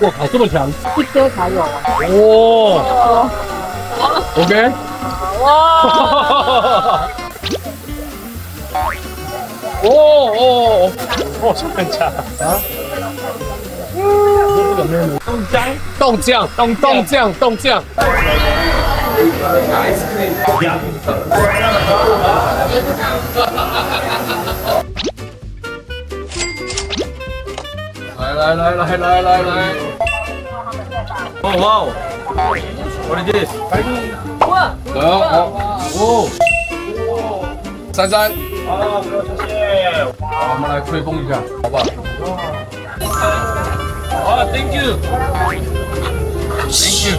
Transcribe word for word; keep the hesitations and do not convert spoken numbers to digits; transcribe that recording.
我靠，这么强！一哥才有啊。哦，OK。哇！哦哦哦，真的假的啊？冻酱，冻酱，冻酱，冻酱。来来来来来来来！哦哇哦，What is this？哇！来哦哦哦！珊珊，啊，不用谢谢。好，我们来吹风一下，好不好？啊，Thank you。Thank you。